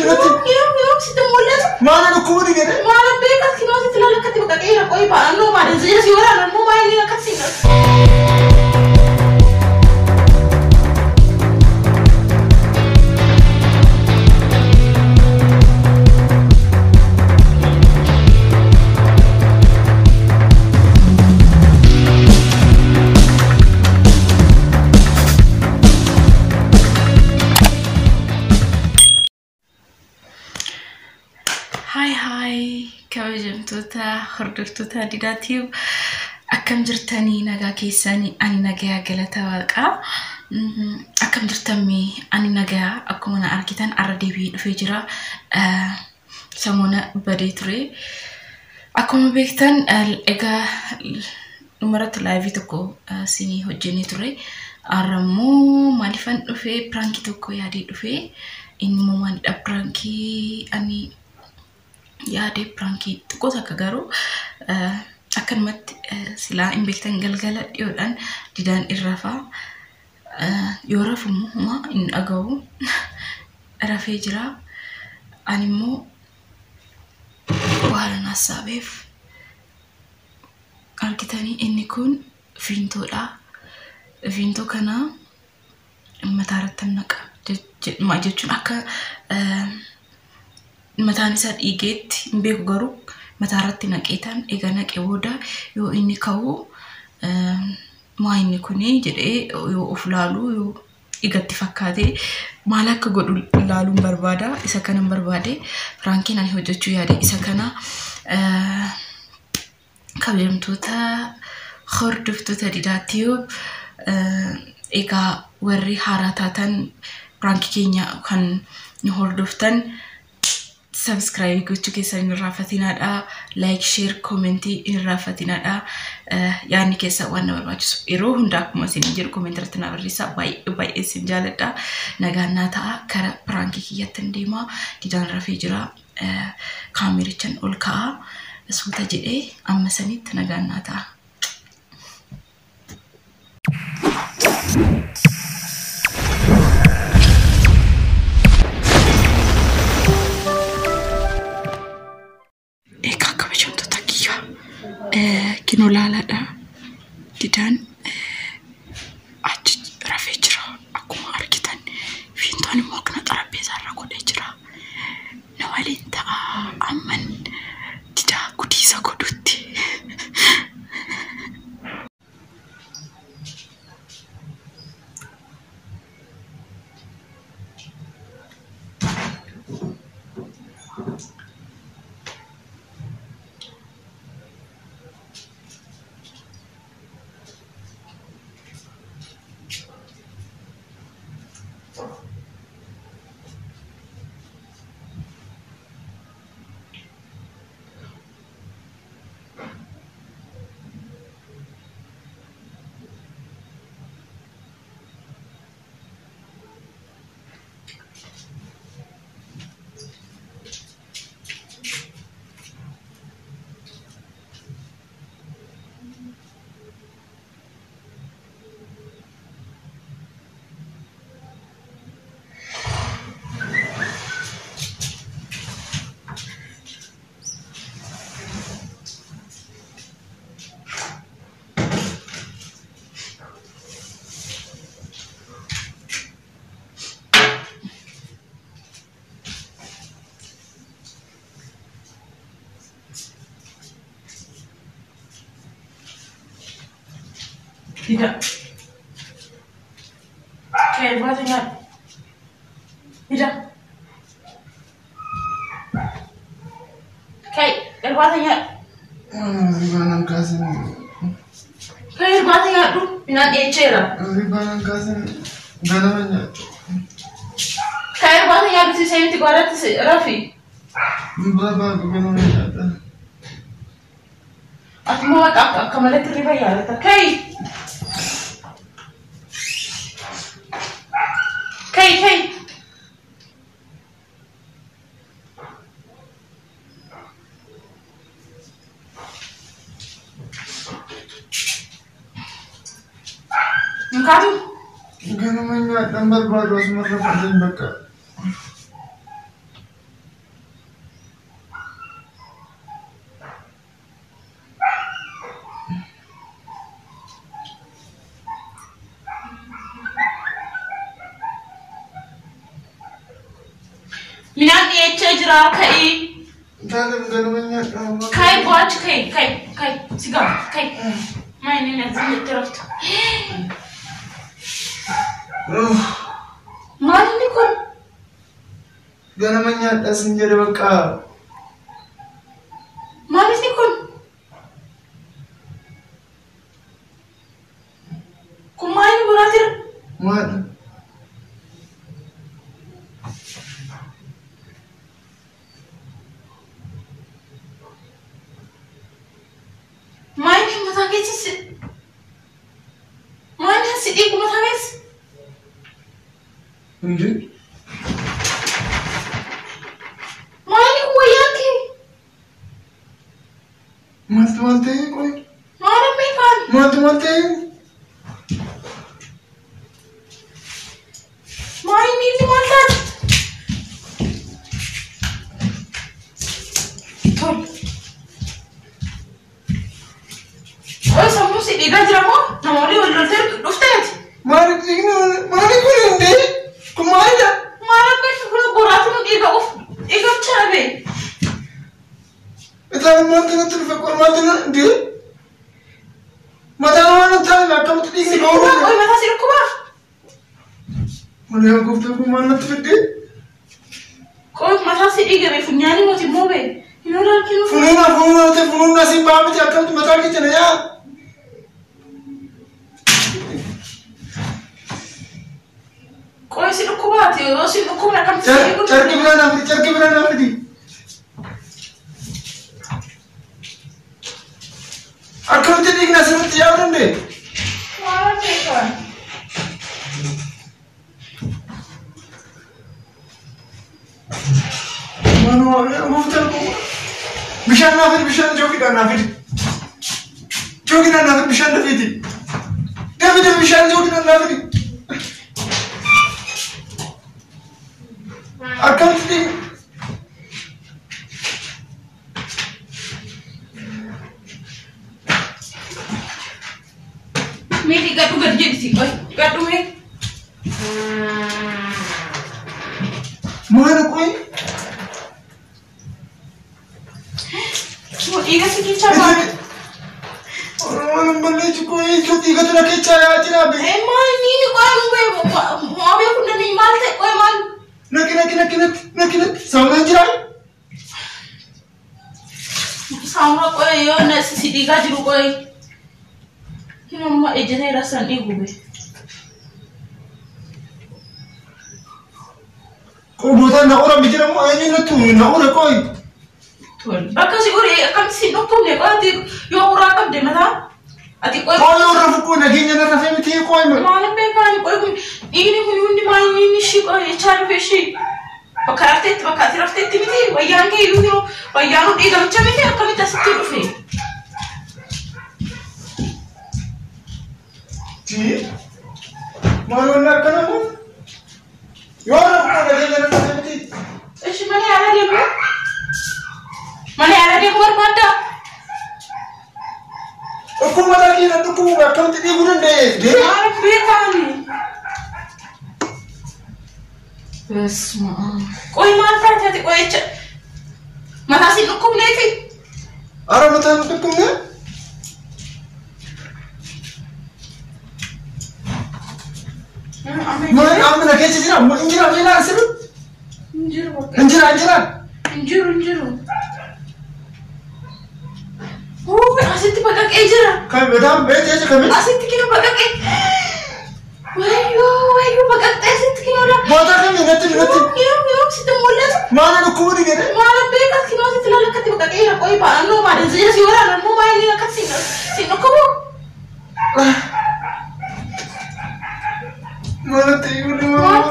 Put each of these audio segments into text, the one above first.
irratti. Yoo sitti mul'atu. Maal dhukkuba dide? Maal beekas kinoo sitti laala akkatti baqaqee qoyi baanoo maal si waraana immoo maal inni akkasii. Haay haay kabajamtoota hordoftoota Didaatiif akkam jirtanii nagaa keessanii ani nagaa galata waaqaa. Akkam jirtanii ani nagaa akkuma na argitan arra deebi'ee dhufee jira. Samoona badee ture. Akkuma beektan egaa dhumarratti laayivii tokko sinii hojjennee ture. Arra immoo maaliifan dhufee piraankii tokko yaadee dhufee inni immoo maalidha piraankii ani yaade piraankii xiqqoo takka garuu akkanumatti silaa hin beektan galgala dhiyoodhaan didaan irra rafaa yoo rafu immoo homaa hin dhaga'u rafee jira. Ani immoo waan hassaabeef argitanii inni kun fiintoodha. Fiintoo kana mataa irratti naqa jechuun akka mataan isaa dhiigeetti hin beeku garuu mataa irratti naqeetan egaa naqee booda yoo inni ka'u maa inni kuni jedhee yoo of laalu yoo dhiigatti fakkaate maal akka godhu laaluun barbaada. Isa kanan barbaade piraankiin ani hojjechuu yaade isa kana kabajamtoota hordoftoota Didaatiif egaa warri haaraa taatan piraankii keenya kan nu hordoftan subscribe gochuu keessan hin irraanfatinaadha. Like, share, commentii hin irraanfatinaadha. Yaadni keessan waan na barbaachisu yeroo hundaa akkuma isin jedhu commentii irratti na barreessaa. Baay'ee baay'ee isin jaaladha. Nagaan naa ta'a. Kara piraankii kiyyatti hin deema. Didaan rafee jira. Kaamerichaan ol ka'a. Suuta jedhee amma sanitti nagaan naa ta'a. Egaa kabajamtoota kiyya kinoo laalaadha. Didaan achi rafee jira akkuma argitan. Fiintoon immoo akkana xarapheezaa irra godhee jira. Na waliin ta'a amman didaa gudiisa godhutti. Dida. Kayak buat ingat. Dida. Kayak buat ingat. Ribanan kasin. Kayak buat ingat tuh. Minat ecera. Ribanan kasin. Ganamanya. Kayak buat ingat sih saya itu kuarat sih Rafi. Berapa ganamanya? Aku mau aku malah terima ya. Kayak Kai, kai. Nkaatu. Ganama nyaadhaan barbaadu asuma irra fadheen bakka. Midhaan dhiyeechaa jira ka'ii. Itaalem ganama nyaadha. Ka'i bo'aachi ka'i ka'i ka'i si gama ka'i. Maa inni na jettee raftu. Maal inni kun? Ganama nyaadha sin jedhe bakka. Maal inni kun? Kun maal inni boraatii? Maal? Maal inni mataa keessa? Maal inni si dhiigu mataa keessa? Hindi. Maal inni kun wayyaan kee? Maaltu maal ta'e qoy? Maal amma ifaan? Maaltu maal ta'e? Maal inni inni maal taate? Tole. Qoy sammuu si dhiigaa jira moo namoonni wal loltee dhufteeti? Maal dhiigni maali kun hindi? Kun maalidha? Maal akka kun boraatiin nu dhiiga of dhiigachaa bee? Itaalem maaltu natti dhufe qoy maaltu na hindi? Mataa waan hin taane akkamitti dhiigni ba'uu Qoy danda'e? mataa si dhukkubaa? Malee gooftaan kun maal natti fidde? Qoy mataa si dhiigame funyaanii moti immoo bee? Hin olaalchinu. Funuuna funuuna ta'e funuuna siin ba'aa miti akkamitti mataa keessa na yaa? Qoy si dhukkubaati yoo si dhukkubne akkamitti si dhiigu? Carqi biraa naa fidi carqi biraa naa fidi. Akkamitti dhiigni asirratti yaa'uu danda'e? Maal beekan? Manuma gooftaan kun bishaan naa fidi bishaan jookiidhaan naa fidi. Jookiidhaan naa fidi bishaan dafiiti. Dafi dafi bishaan jookiidhaan naa fidi. Akkamitti dhiigni? Mee dhiqadhu gad jedhisi qoy dhiqadhu mee. Maal qoy? Moo dhiiga si keessa maal? Waan hin balleessu qoy jechuun dhiigatu na keessa yaa'aa jira be. Maal inni inni qoy nu bee moo beeku namni maal ta'e qoy maal? Naqi naqi naqi naqi naqi naqi saamunaan jiraa? Saamunaa qoy yoo na si dhiigaa jiru qoy. Himamma ejjatee rasaan dhiigu be. Qoy bootaan na ura miti moo eenyu natti na ura qoy? Tole. Bakka si ure akkamitti si dhukkubne qoy ati yoo uraa qabde mataa ati qoy. Qoy yoo rafu qoy nageenya na rafee miti qoy. Maal beekaan qoy kun dhiigni kun hundi maal inni inni ishii qoy jechaa dhufe ishii. Bakka rafteetti bakka ati rafteetti miti wayyaan kee iyyuu yeroo wayyaan dhiigamicha miti akkamitti asitti dhufe? Ti? Maal wanni akkana kun? Yoo rafu qoy nageenya na rafee miti. Ishi mana yaalaa deemu? Mana yaalaa deemu barbaaddaa? Dhukkub mataa kee na dhukkubu akkamitti dhiiguu danda'e? Maal beekaani? Basma. Qoy maal taate ati qoy jecha mataa si dhukkubneeti? Ara mataa hin dhukkubne? Maal amma na keessa jira? Hin jira mee laal sirri? Hin jiru bakka. Hin jira hin jira. Hin jiru hin jiru. Uufi asitti baqaqee jira. Kan beekam beekte jecha kami? Asitti kinu baqaqee. Wayyoo wayyoo baqaqxee asitti kinu dha. Bootaa kami natti natti. Yoo yoo sitti mul'atu. Maal dhukkubuu dide? Maal beekas kinu asitti laala akkatti baqaqee jira qoy ba'annoo maal jira si waraana immoo maal inni akkatti si dhukkubu. Maal ta'e kun maal?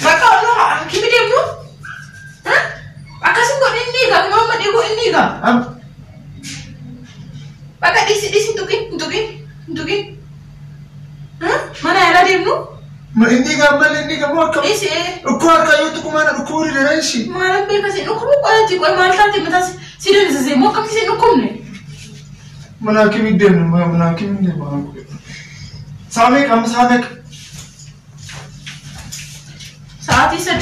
Bakka onnoo hakimi deemnu. Akkasin godhe inni egaa kunoo amma dhiigu inni egaa. Bakka dhiisi dhiisi hin tuqin hin tuqin hin tuqin. Mana yaalaa deemnu. Inni egaa malee inni egaa moo akkam? Dhiisi. Dhukkoo harkaa yoo tuqu maal dhukkubuu dide reeshi? Maal beekas hin dhukkubu qoyati qoy maal taate mataa si dandeessise moo akkamitti si hin dhukkubne? Mana hakimii deemnu mana hakimii deemnu. Saamee qaama saamee. Sa'aatii 3.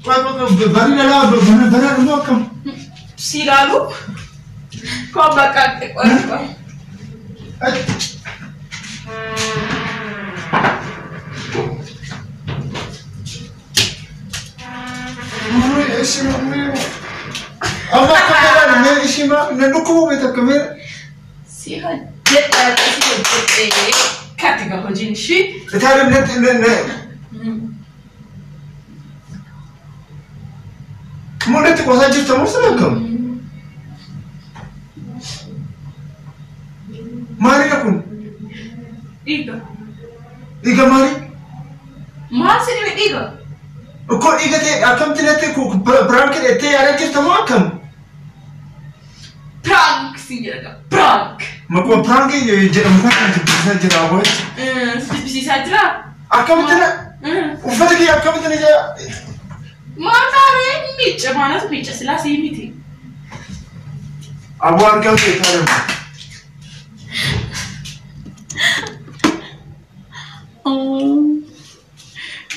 Bari dhalaa bara dhumuu akkam? Si ilaalu. Koo bakka qoy qoy. Amma akka kanaan mee ishii na dhukkubuu beekta akka mee. Si hojjedha si hojjedhee kati ga hojiin ishii. Itaalee natti ne. Mul'atti qoosaa jirta moo sana akkam? Maalidha kun? Dhiiga. Dhiiga maali? Maal si dhibe dhiiga? Ukkoo dhiiga ta'e akkamitti natti prank hidhattee yaalaa jirta moo akkam? Prank si jedha prank. Maquma prank jedhamu kana jibbisiisaa jira aboochi. Si jibbisiisaa jira? Akkamitti na uffata kee akkamitti na jaa? Maal taatee miicca maalatu miicca silaa sii miti. Aboo argaa kee taa'e.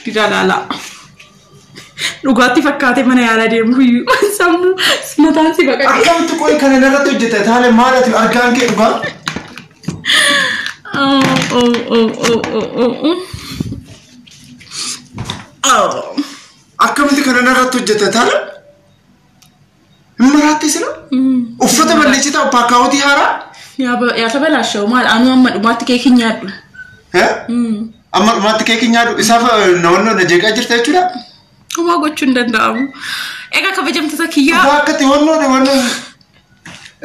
Didaa laalaa. Dhugaatti fakkaate mana yaalaa deemu iyyuu sammuu mataan si baqaqee. Akkamitti qo'i kana narratti hojjeta taale maal ati argaan kee dhugaa? Akkamitti kana narratti hojjeta taale? Hin maraatte sila? Uffata balleessitaa paakaawwatii haaraa? Yaa tabalaasha'u maal anuu amma dhumaatti keekii nyaadhu. Amma dhumaatti keekii nyaadhu isaaf naannoo na jeeqaa jirta jechuudha? Homaa gochuu hin danda'amu. Egaa kabajamtoota kiyyaa. Dhugaa akkatti wannoo wannoo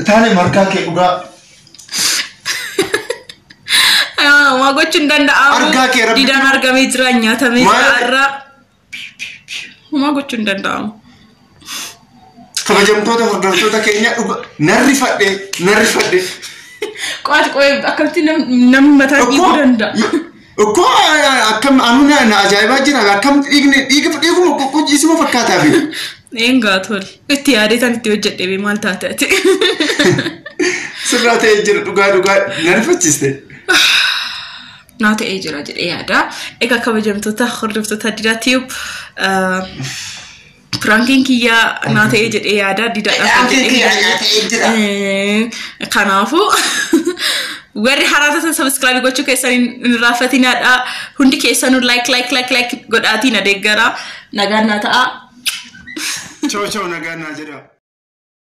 taane margaa kee dhugaa. Homaa gochuu hin danda'amu. Argaa kee rabbi. Didaan argamee jira nyaatamee jira irraa. Homaa gochuu hin danda'amu. Kabajamtoota hordoftoota keenya dhugaa narri fadhee narri fadhee. Qo'aati qo'ee akkamitti namni mataa dhiiguu danda'a? Ukkoo akkam anu na ajaa'ibaa jira akkam dhiigni dhiiga dhiiguma qoqqoojisuma fakkaataa fi. Eengaa tole itti yaadee tan itti hojjedhee maal taate ati. Sirraa ta'ee jira dhugaa dhugaa na rifachiiste. Naa ta'ee jira jedhee yaada. Egaa kabajamtoota hordoftoota Didaa Tube prankiin kiyyaa naa ta'ee jedhee yaada Didaadhaaf jedhee. Kanaafuu warri haaraa taatan subscribe gochuu keessan hin irraanfatinaadha. Hundi keessanuu like like like like godhaatii na deeggaraa. Nagaan naa ta'a. Ciao ciao nagaan naa jedhaa.